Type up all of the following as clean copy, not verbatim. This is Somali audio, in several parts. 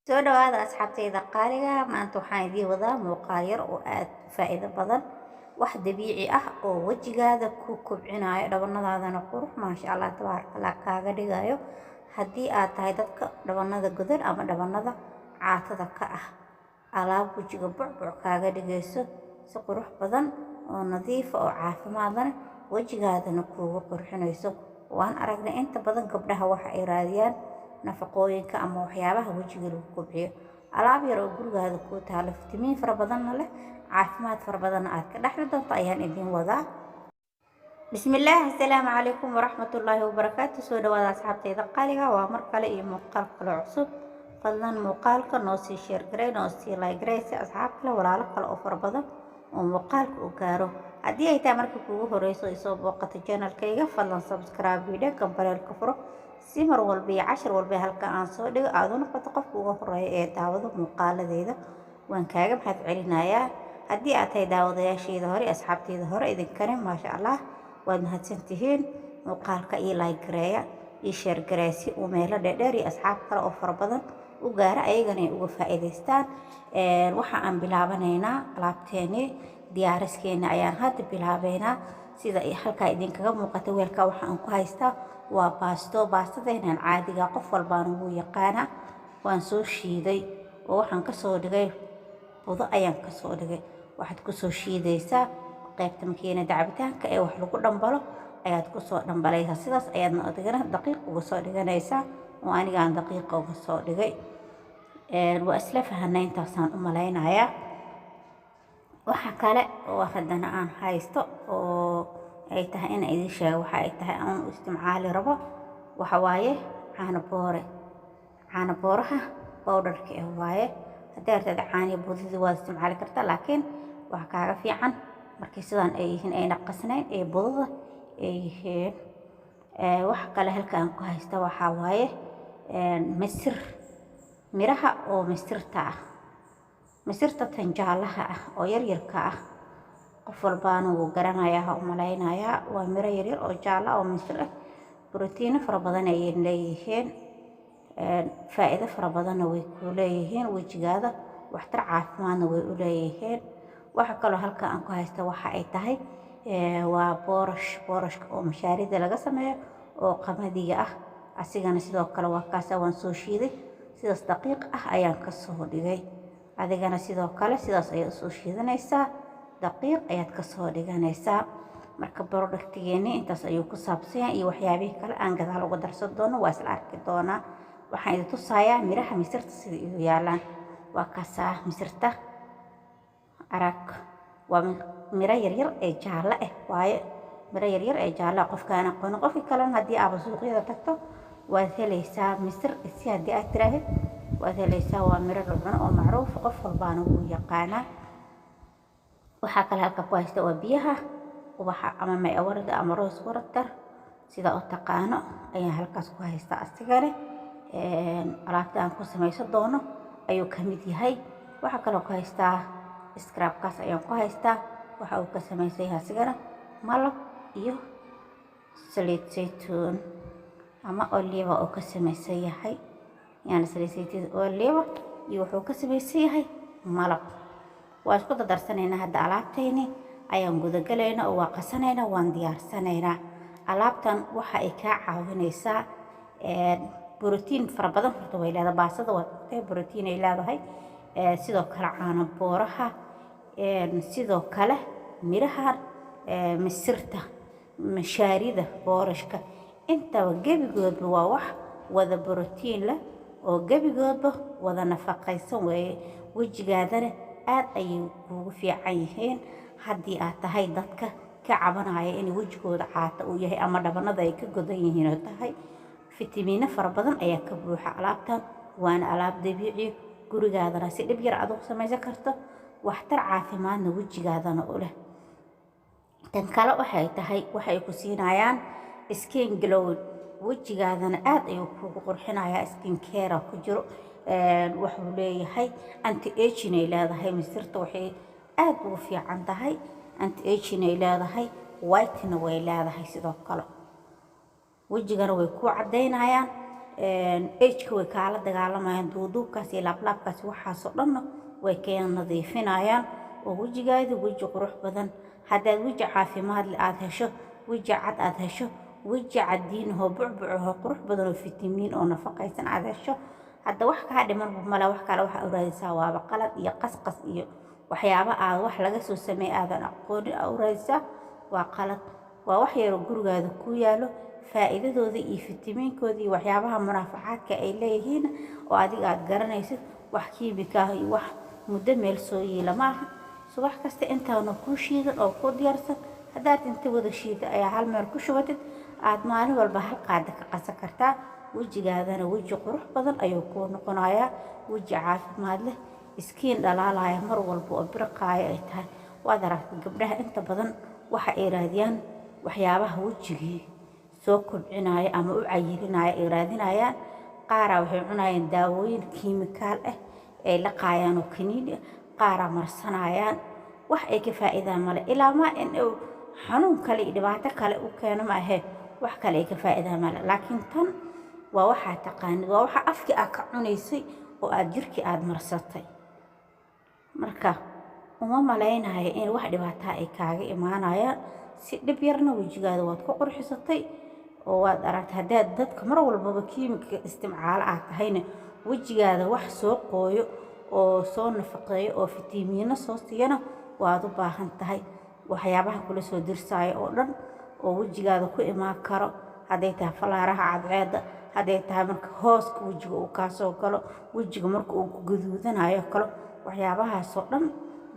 Soo dhawaada asxaabtayda qaaliga. Maanta waxaan idiin wadaa muuqaal yar oo aad u faa'iido badan, wax dabiici ah oo wejigaada ku kobcinayo, dhabanadaadana qurux, maasha Allah tabaaraka Allah, kaaga dhigayo. Haddii aad tahay dadka dhabanada godan ama dhabanada caatada ka ah, alaab wejiga bucbuc kaaga dhigayso si qurux badan oo nadiifa oo caafimaadana wejigaadana kuugu qurxinayso. Waan aragnay inta badan gabdhaha waxa ay raadiyaan nafaqooyinka ama waxyaabaha wejiga lagu kobciyo. Alaab yar oo gurigaada kuu taalo, fitamiin fara badanna leh, caafimaad fara badanna aad ka dhexli doonto ayaan idiin wadaa. Bismillaah, assalaamu calaykum waraxmatullaahi wabarakaatu. Soo dhawaada asxaabtayda qaaliga, waa mar kale iyo muuqaal kale cusub. Fadlan muuqaalka noo sii share garey, noo sii like garey, si asxaab kale, walaalo kale oo fara badan oo muuqaalka u gaaro. Haddii ay tahay marka kuugu horeyso isoo booqato channelkayga, fadlan subscribe video, gambaleelka furo, si mar walba iyo cashar walba halka aan soo dhigo aad u noqoto qofka ugu horeeya ee daawado muuqaaladeyda. Waan kaaga mahad celinayaa. Haddii aad tahay daawadayaashayda hore, asxaabteyda hore, idinkane maasha Allah, waad mahadsantihiin. Muuqaalka ii like gareeya, ii share gareeya, si uu meelo dheerdheer iyo asxaab kale oo fara badan u gaara, ayagana ay uga faa'iidaystaan. Waxa aan bilaabanaynaa alaabteenii, diyaariskeena ayaan hadda bilaabeynaa. Sida halkaa idinkaga muuqata, weelka waxa aan ku haystaa waa baasto, baastadeenan caadiga, qof walbaana wuu yaqaanaa. Waan soo shiiday oo waxaan kasoo dhigay budo ayaan kasoo dhigay. Waxaad kusoo shiidaysaa qaybta makiinada cabitaanka ee wax lagu dhambalo ayaad kusoo dhambalaysaa. Sidaas ayaadna adigana daqiiq uga soo dhiganaysaa oo anigaan daqiiqa uga soo dhigay. Waa isla fahanay, intaasaan u malaynayaa. Waxa kale oo haddana aan haysto oo ay tahay inaan idiin sheego waxa ay tahay aan u isticmaali rabo waxa waaye caano boore, caano booraha powderka ah waaye. Haddii rabtid caanihi budadii waad isticmaali kartaa, laakiin waxaa kaaga fiican markii sidaan ay yihiin, ayna qasnayn, ee budada ay yihiin. Waxa kale halka aan ku haysta waxaa waaye misir, miraha oo misirta ah, misirta tan jaalaha ah oo yaryarka ah. Qof walbaana wuu garanayaa, ha u malaynayaa. Waa miro yaryar oo jaalo ah oo misir ah. Borotiino fara badan ayay leeyihiin, faa'iido fara badanna way ku leeyihiin wejigaada, waxtar caafimaadna way u leeyihiin. Waxa kaloo halka aan ku haysta waxa ay tahay waa boorash, boorashka oo mashaarida laga sameeyo oo qamadiga ah. Asigana sidoo kale waa kaasa, waan soo shiiday, sidaas daqiiq ah ayaan kasoo dhigay. Adigana sidoo kale sidaas ayaad usoo shiidanaysaa, daqiiq ayaad kasoo dhiganaysaa. Marka productigeeni intaas ayuu ku saabsan yahay, iyo waxyaabihii kale aan gadaal uga darsan doono waa isla arki doonaa. Waxaan idin tusayaa miraha misirta sida igu yaalaan. Waa kaasaa misirta, arag, waa miro yaryar ee jaallo ah waaye, miro yaryar ee jaallo ah. Qofkaan aqoonin, qofkii kalena, haddii aaba suuqyada tagto waad helaysaa. Misir si haddii aad tiraahid waad helaysaa. Waa miro la cuno oo macruuf, qof walbaana wuu yaqaanaa. Waxaa kale halka ku haysta waa biyaha ubaxa ama may warda ama rose water, sida u taqaano, ayaan halkaas ku haystaa. Asigane alaabta aan ku samaysan doono ayuu ka mid yahay. Waxaa kaloo ku haystaa scrubkaas ayaan ku haystaa. Waxa uu ka samaysan yahay asigana malab iyo saliid saytuun ama oliva oo ka samaysan yahay, yani saliid saytuun, oliva iyo wuxuu ka samaysan yahay malab. Waa isku dardarsanaynaa hadda, alaabtayni ayaan gudagalaynaa oo waa qasanaynaa, waan diyaarsanaynaa. Alaabtan waxa ay kaa caawinaysaa borotiin fara badan horta way leedahay. Baastada waad ogtahay borotiin ay leedahay, sidoo kale caano booraha, sidoo kale miraha misirta, mashaarida, boorashka, intaba gebigoodba waa wax wada borotiin leh oo gebigoodba wada nafaqaysan weeye. Wejigaadana aad ayay kuugu fiican yihiin. Haddii aad tahay dadka ka cabanaya in wejigooda caata uu yahay ama dhabanada ay ka godan yihiin oo tahay, fitamiino fara badan ayaa ka buuxa alaabtan. Waana alaab dabiici, gurigaadana si dhib yar aad ugu samaysan karto, waxtar caafimaadna wejigaadana u leh. Tan kale waxay tahay waxay ku siinayaan skin glowing, wejigaadana aad ayuu kuugu qurxinayaa. Skin care ku jiro, wuxuu leeyahay anti aging ay leedahay. Misirta waxay aad ugu fiican tahay anti aging ay leedahay, whitena way leedahay sidoo kale. Wejigana way kuu cadaynayaan. Ageka way kaala dagaalamayaan, duuduubkaas iyo laablaabkaas, waxaasoo dhanna way kaa nadiifinayaan oo wejigaada weji qurux badan. Haddaad weji caafimaad leh aada hesho, weji cad aada hesho, weji cadiinahoo bucbucahoo qurux badan oo fitamiin oo nafaqaysan aada hesho, hadda wax kaa dhimanba male. Wax kale waxaa u raadisaa waaba qalad iyo qasqas iyo waxyaaba aad wax laga soo sameey aadan aqoonin aa u raadisaa, waa qalad. Waa wax yaroo gurigaada ku yaalo, faa'iidadooda iyo fitamiinkooda iyo waxyaabaha munaafacaadka ay leeyihiin oo adiga aad garanaysid. Wax kiimika ah iyo wax muddo meel soo yiila ma aha. Subax kasta intaana kuu shiidan oo kuu diyaarsan, haddaad inta wada shiida ayaa hal meel ku shubatid, aad maalin walba hal qaada ka qasan kartaa. Wejigaadana weji qurux badan ayuu kuu noqonayaa, weji caafimaad leh, iskiin dhalaalaya mar walba oo birqaaya ay tahay. Waad aragtay, gabdhaha inta badan waxa ay raadiyaan waxyaabaha wejigii soo kobcinaya ama u cayilinaya ay raadinayaan. Qaaraa waxay cunayaan daawooyin kiimikaal ah ay laqaayaan oo kaniini ah, qaaraa marsanayaan. Wax ay ka faa'iidaan male, ilaa ma in uu xanuun kale iyo dhibaato kale u keeno ma ahee, wax kale ay ka faa'iidaan male. Laakiin tan waa waxaa taqaanid, waa waxa afkii aad ka cunaysay oo aad jirkii aada marsatay. Marka uma malaynayo in wax dhibaataa ay kaaga imaanayaan. Si dhib yarna wejigaada waad ku qurxisatay oo waad aragtay. Haddaad dadka mar walbaba kiimika istimcaalo aad tahayna, wejigaada wax soo qooyo oo soo nafaqeeyo oo fitamiino soo siiyana waad u baahan tahay. Waxyaabaha kula soo dirsaayo oo dhan oo wejigaada ku imaan karo, hadday tahay falaaraha cadceedda, hadday tahay marka hooska wejiga uu kaasoo galo, wejiga marka uu ku gaduudanayo kalo, waxyaabahaasoo dhan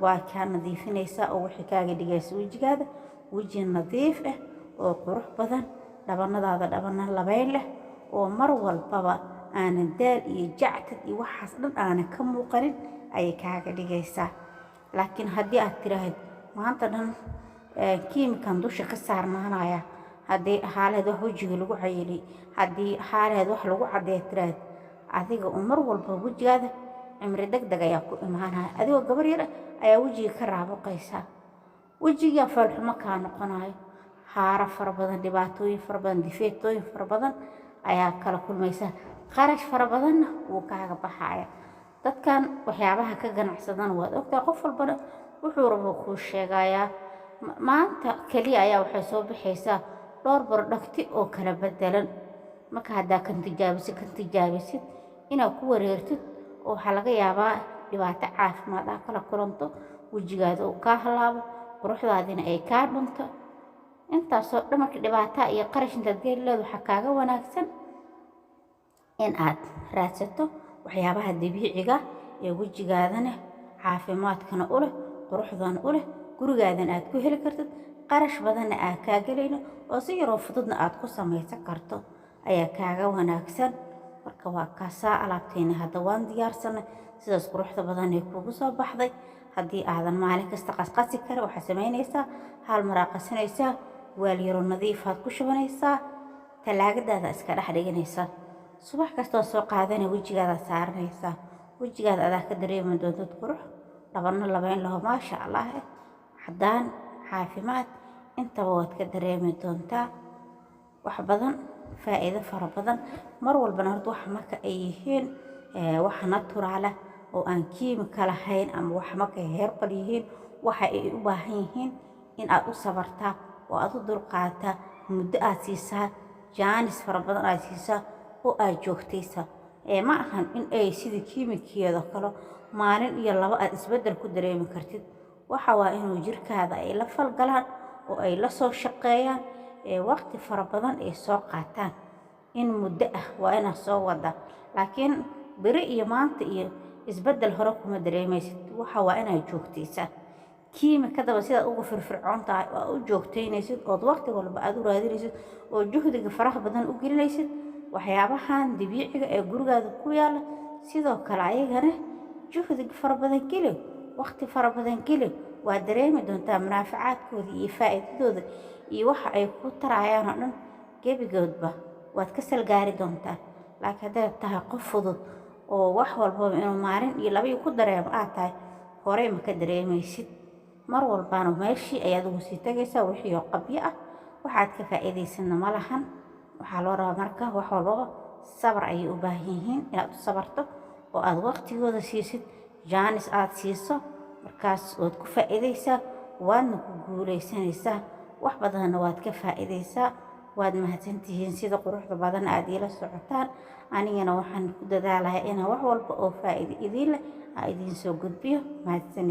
waa kaa nadiifinaysaa oo waxay kaaga dhigaysa wejigaada weji nadiif ah oo qurux badan, dhabanadaada dhabana labayn leh oo mar walbaba aanan daal iyo jactad iyo waxaas dhan aanan ka muuqanin ayay kaaga dhigaysaa. Laakiin haddii aad tiraahid maanta dhan kiimikan dusha ka saarnaanaya, haddii haaleed wax wejiga lagu cayiliy, haddii haaleed wax lagu caddeeya tiraahid, adiga oo mar walba wejigaada cimri deg deg ayaa ku imaanaya. Adigoo gabar yar ayaa wejiga ka raabuqaysaa, wejigaa foolxumo kaa noqonayo, haaro fara badan, dhibaatooyin fara badan, difeetooyin fara badan ayaa kala kulmaysa, qarash fara badanna wuu kaaga baxaya. Dadkan waxyaabaha ka ganacsadana waad ogtahay, qof walbana wuxuu rabo kuu sheegayaa. Maanta keliya ayaa waxay soo baxaysaa dhowr bardhagti oo kala bedelan. Marka haddaa kan tijaabisid, kan tijaabisid, inaad ku wareertid oo waxaa laga yaabaa dhibaato caafimaad ah kala kulanto, wejigaada uu kaa halaabo, quruxdaadina ay kaa dhunto. Intaasoo dhan marka dhibaataa iyo qarash intaad geli leed, waxaa kaaga wanaagsan in aad raadsato waxyaabaha dabiiciga ee wejigaadana caafimaadkana u leh, quruxdana u leh, gurigaadan aad ku heli kartid, qarash badanna aad kaa gelayno oo si yaroo fududna aad ku samaysan karto ayaa kaaga wanaagsan. Marka waa kaasaa alaabteena, hadda waan diyaarsanay, sidaas quruxda badan ay kuugu soo baxday. Haddii aadan maalin kasta qasqasi karin, waxaad samaynaysaa hal maraa qasanaysaa, waal yaroo nadiifaad ku shubanaysaa, talaagadaada iska dhex dhiganaysaa. Subax kastoo soo qaadana wejigaada saaranaysaa, wejigaada adaa ka dareemi doontad qurux, dhabanno labayn laho, maasha Allah, caddaan, caafimaad intaba waad ka dareemi doontaa, wax badan, faa'iido fara badan. Mar walbana horta waxa marka ay yihiin wax natural ah oo aan kiimika lahayn ama wax markay herbal yihiin, waxa ay u baahan yihiin in aad u sabartaa oo aad u dulqaadataa, muddo aad siisaa, jaanis fara badan aad siisaa oo aad joogtaysaa. Ma ahan in ay sidii kiimikeeda kale maalin iyo laba aad isbeddel ku dareemi kartid. Waxa waa inuu jirkaada ay la falgalaan oo ay la soo shaqeeyaan ee waqti fara badan ay soo qaataan, in muddo ah waa inaad soo wada. Laakiin beri iyo maanta iyo isbeddel hore kuma dareemaysid. Waxa waa inaad joogtaysaa. Kiimikadaba sidaad ugu firfircoon tahay oo u joogtaynaysid ood waqti walba aad u raadinaysid oo juhdiga faraha badan u gelinaysid waxyaabahan dabiiciga ee gurigaada ku yaala, sidoo kale ayagana juhdiga fara badan geli, waqti fara badan geli, waa dareemi doontaa munaafacaadkooda iyo faa'iidadooda iyo waxa ay ku tarayaan oo dhan. Gebigoodba waad ka salgaari doontaa. Laakiin haddaad tahay qof fudud oo wax walbaba inuu maalin iyo laba ku dareemo aad tahay, horey ma ka dareemaysid. Mar walbaana meeshii ayaad ugu sii tagaysaa wixii oo qabyo ah, waxaad ka faa'iidaysadna ma lahan. Waxaa loo rabaa marka wax walbaba Sabar ayay u baahan yihiin, inaad u sabarto oo aada waqtigooda siisid, jaanis aada siiso. Markaas waad ku faa'iidaysaa, waadna ku guuleysanaysaa, wax badanna waad ka faa'iidaysaa. Waad mahadsantihiin sida quruxda badan aada iila socotaan. Anigana waxaan ku dadaalayaa inaan wax walba oo faa'iido idiin leh aan idiin soo gudbiyo. Mahadsanid.